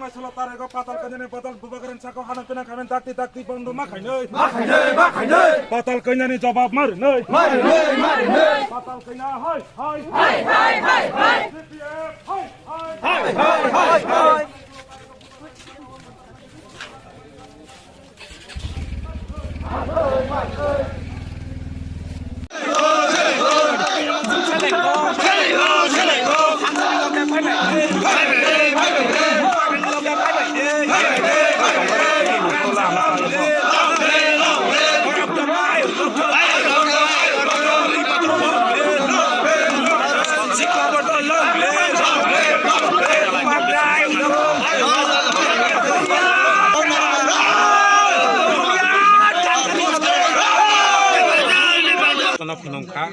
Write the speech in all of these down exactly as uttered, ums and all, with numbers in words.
Solo tarego patal kanyani badal bubagrani sako hanang pinang khamen dakti dakti bondo ma khainai. Ma khainai, ma khainai. Patal kanyani jawab ma rinai. Ma rinai, ma rinai. Patal kanya hai, hai. Hai, hai, hai, hai. C P F hai, hai. Hai, hai, hai, hai. Tono khunum kha,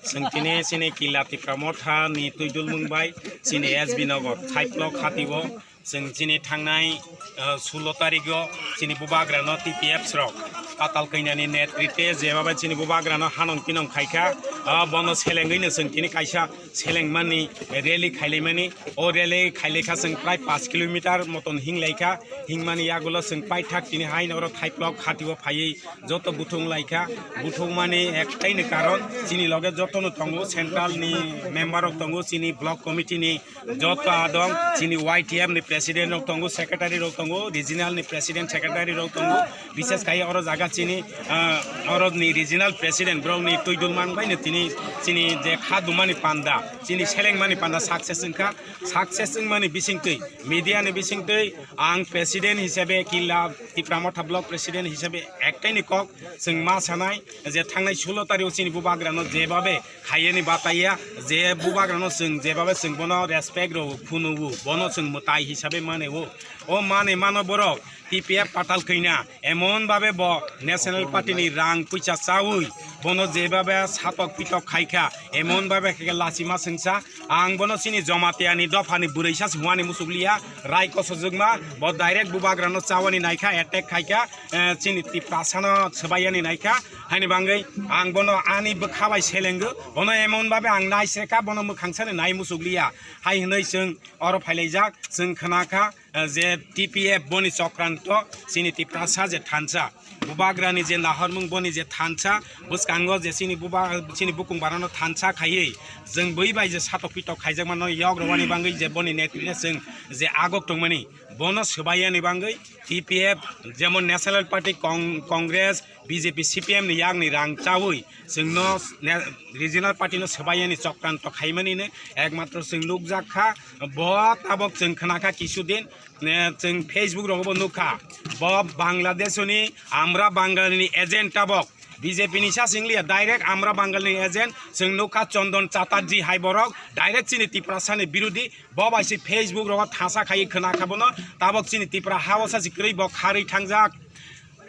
chwng tini chini Killa Tipra Motha ni twi dulmung bai chini S B Nagar, Thaiplo Khati o chwng chini thangnai, ah, sulo tarik o chini bubagrano T P F rok Patal Kanya ni netritwe jeba bai chini bubagrano hanong pinong khai kha, ah, bono selengwi no chwng tini kaisa selengmani rally khailaimani. O rally khailai kha chwng prai paanch kilometer moton hinglai kha. Hingmani yagulo chwng paithak tini haino oro Thaiplo Khati o phaiwi joto buthung lai kha. Buthungmani ektaino karon chini loge jotono tongo, central ni member rok tongo, chini block committee ni joto adong, chini Y T F ni president rok tongo, secretary rok tongo, regional ni president secretary rok tongo. Bishes khai oro jaga chini, ah, oro ni regional president borok ni twi dul man bai no tini chini je kha dumani panda, chini selengmani panda success wngkha. Success wngmani bisingtwi, media ni bisingtwi ang president hisabe, Killa Tipra Motha block president hisabe ektaini kok chwng ma sanai je thangnai sulo tarik o chini bubagrano jebabe khaiyani bataiya, je bubagrano chwng jebabe chwng bono respect rw phunuo, bono chwng mwtai hisabe maneo. O mane mano borok T P F Patal Kanya emon babe bo National Party ni rang puisa chawi bono jebabe satok pitok khai kha, emon babe khe lachima sengsa. Ang bono chini Jamatia ni dopha ni bwrwi sa se huani musuk liya, rai kosojwkma, bo direct bubagrano chawani naikha, attack khaikha, eh, chini Tiprasa no swbaiyani naikha, haini bangwi ang bono ani bwkha bai selenggo, bono emon babe ang nai seka, bono mwkhang sani nai musuk liya, hai hwnwi chwng oro phailaijak, chwng khna kha, eh, je T P F boni chokranto chini Tiprasa je thansa. Bubagrani je nahormung boni je thansa, bwskango je chini buba-, chini bukung barano thansa khaiwi, chwng bui bai je satok pitok khaijakmano yok rwani bangwi je boni netrino chwng je agok tongmani, bono swbaiyani bangwi T P F, jemon National Party, Cong-, Congress, B J P, C P M ni yakni rang chawi chwngno ne-, regional party no swbaiyani chokranto khaimanino ekmatro chwng nukjak kha, bo tabok chwng khna kha kisu din, eh, chwng Facebook rogo bo nukha, bo Bangladesh ni Amra Bangali ni agent tabok, B J P ni sa singliya, direct Amra Bangali ni agent, chwng nukha Chondon Chatterjee hai borok, direct chini Tiprasa ni birodhi, bo bai se Facebook rogo thasa khai khna kha bono, tabok chini Tipra ha o sa se kwrwi bo kharwi thangjak,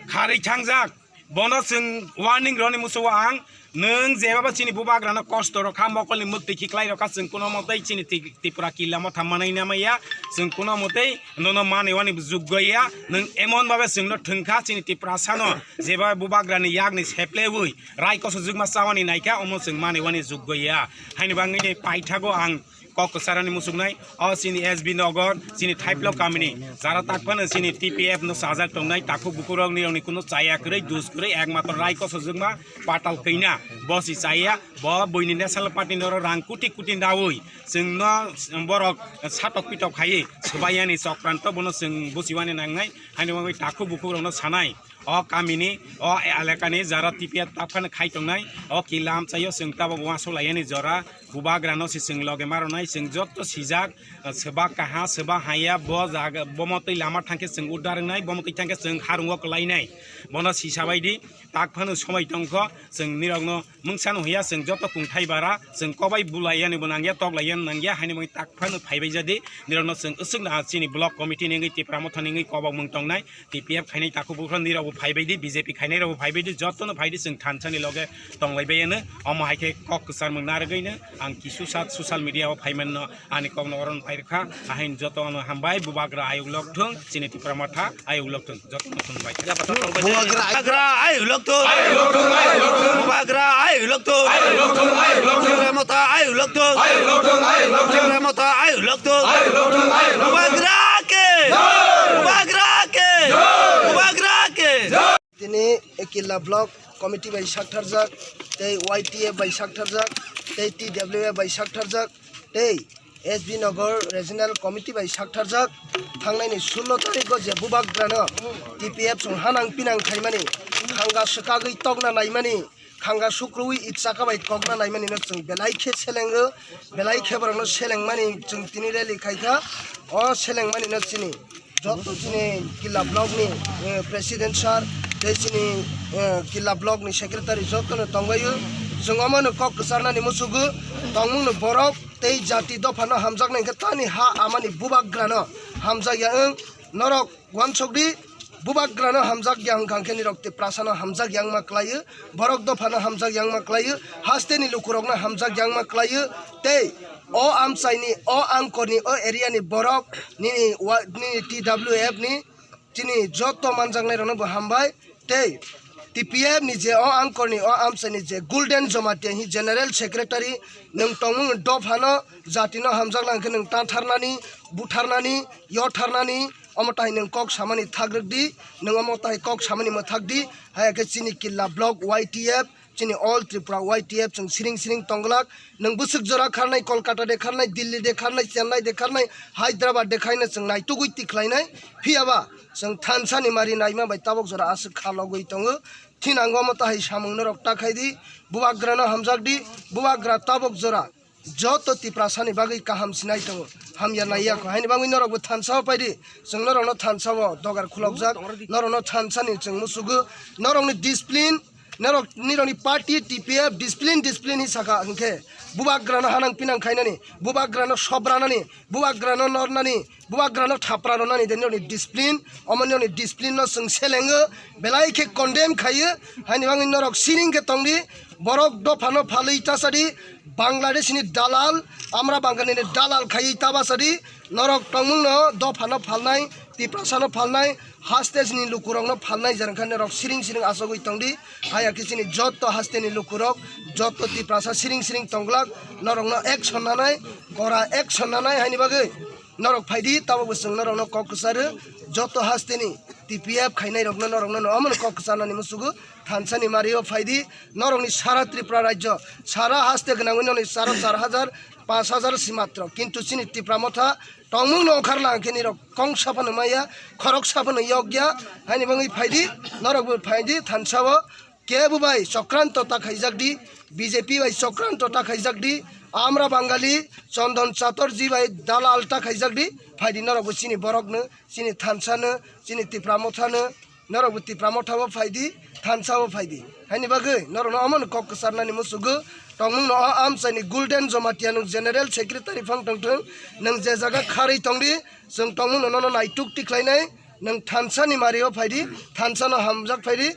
kharwi thangjak. Bono chwng warning rwni muchungo ang, nwng jebaba chini bubagrano kosto rw kha, mokolni mwktwi khiklai rw kha, chwng kuno mwtwi chini Ti-, Tipra Killa Motha manai namaya, chwng kuno mwtwi nono manwi wani juggo ya, nwng emon babe chwngno thwng kha chini Tiprasano, jeba bubagrani yakni seplewi rai kosojwkma chawani naikha, omo chwng manwi wani juggo ya. Haini bagwini paithago ang kok kwcharani muchungnai, o chini S B Nagar, chini Thaiplo kamini, jara takphano chini T P F no chajak tongnai, takhuk bukhurok nirokni kuno chaya kwrwi, dus kwrwi, ekmatro rai kosojwkma Patal Kanya, bo si chaya, bo buini National Party noro rang kuti kuti nawi, chwngno borok satok pitok khaiwi, swbaiyani chokranto bono chwng buchiwani nangnai, haini bagwi takhuk bukhukrokno sanai. O kamini, o elekani jara T P F taphano khai tongnai, o kila amchaio chwng tabok uansuk laiyani jora, bubagrano se chwng loge maronai, chwng joto sijak, swba kaha, swba haya, bo jaga, bomo twi lama thangkhe chwng uddar wngnai, bomo twi thangkhe chwng harungo kwlainai. Bono sisa baidi, taphano somoi tongkho, chwng nirokno mungsa no hiya, chwng joto kungthai bara, chwng kobai bulaiyani bo nangya, toklaiyani nangya, haini bagwi taphano phaibai jadi, nirokno chwng aswkno chini block committee ni wngwi Tipra Motha ni wngwi kobok mung tongnai, T P F khainai takhuk bukhuk nirokbo phaibai di, B J P khainai rokbo phaibai di, jotono phai di, chwng thansani loge tonglaibai ano. Omo hai khe kok kwcharmung narwgwino ang kisu sat social media o phaimanno ani kokno oro phai rwkha. Ahaini joto ano hambai, bubagra ayuk lok thung, chini Tipra Motha ayuk lok thung, jotono hambai. Bubagra ayuk lok thung, bubagra ayuk lok thung, Tipra Motha ayuk lok thung, Tipra Motha ayuk lok thung, bubagra ke. Killa Block Committee bai saktharjak, tei Y T F bai saktharjak, tei T W F bai saktharjak, tei S B Nagar Regional Committee bai saktharjak. Thangnaini sullo tarikgo je bubagrano T P F chwng hanang pinang khaimani, khanga swkagwi tokna naimani, khanga sukrui itchaka bai kokna naimani no chwng belai khe selengo, belai khe borokno selengmani chwng tini rally khaikha. O selengmani no chini joto chini Killa Block ni, eh, President sir, tei chini, eh, Killa Block ni Secretary joto no tongbaio. Chwng omo no kok kwcharnani musugo, tongmung no borok tei jati dopha no hamjaknai hwnkhe tani ha amani bubagra no hamjakya wng. Norok wansok di, bubagra no hamjakya wngkha hwnkhe nirok Tiprasa no hamjakya wngma kwlaio, borok dopha no hamjakya wngma kwlaio, haste ni lukurok no hamjakya wngma kwlaio, tei o amchaini, o angkorni, o area ni borok nini wa-, nini T W F ni chini joto manjaknai rokno bo hambai, tei T P F ni je o angkorni, o amchaini je Golden Jamatia hi General Secretary nwng tongmung dopha no jati no hamjakna hwnkhe nwng tantharnani, butharnani, yotharnani, omo tai nwng kok samani thagrwk di, nwng omo tai kok samani mwthak di, haya khe chini Killa Block Y T F, chini All Tripura Y T F chwng siring siring tongglak, nwng bwswk jora kharnai, Kolkata de kharnai, Delhi de kharnai, Chennai de kharnai, Hyderabad de khaino chwng naitugwi tikhlainai, phiyaba chwng thansa ni mari naima bai tabok jora aswk kha logwi tongo, thinango omo tai samung norok ta khai di, bubagra no hamjak di, bubagra tabok jora joto Tiprasa ni bagwi kaham sinai tongo, hamya naiya kho. Haini bagwi norok bo thansa o pai di, chwng norok no thansa o dogar khulokjak, norok no thansa ni chwng musugo, norok ni discipline, norok nirok ni party T P F discipline, discipline hi saka hwnkhe bubagra no hanang pinang khainani, bubagra no sobranani, bubagra no nornani, bubagra no thapra rwnani de nirok ni discipline, omo nirok ni discipline no chwng selengo, belai khe condemn khaio, haini bagwi norok siring khe tong di, borok dopha no phalwi ta sa di, Bangladesh ni dalal, amra Bangali ni dalal khaiwi ta basa di, norok tongmung no dopha no phalnai, Tiprasa no phalnai, haste ni lukurok no phalnai, jereng khe norok siring siring asogwi tong di, haya khe chini joto haste ni lukurok, joto Tiprasa siring siring tonglak, norok no action nanai, kora action nanai, haini bagwi norok phai di, tabok bo chwng norok no kok kwcharo, joto haste ni T P F khainai rok no norok no omo no kok kwcharnani musugo, thansa ni mari o phai di, norok ni sara Tripura rajyo, sara haste gwnangwi noni sara char hajar, panch hajar si matro, kintu chini Tipra Motha tongmung no ongkhar lang khe nirok kong saphano maya, khorok saphano yokya, haini bagwi phai di, norok bo phai di, thansa o kebo bai chokranto ta khaijak di, B J P bai chokranto ta khaijak di, amra Bangali, Chondon Chatterjee bai dalal ta khaijak di, phai di norok bo chini borok no, chini thansa no, chini Tipra Motha no, norok bo Tipra Motha o phai di, thansa o phai di. Haini bagwi norok no omo no kok kwcharnani musugo, tongmung no o amchai ni Golden Jamatia nwng General Secretary phang tong thung, nwng je jaga kharwi tong di, chwng tongmung no nono naituk tikhlai nai, nwng thansa ni mari o phai di, thansa no hamjak phai di.